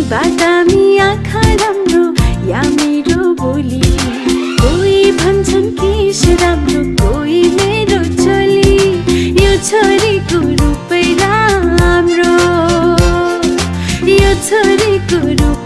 बादामी आँखा राम्रो या मेरो बोली। कोही भन्छन् केश राम्रो, कोही मेरो चोली। यो छोरीको रूपै राम्रो, यो छोरीको रूप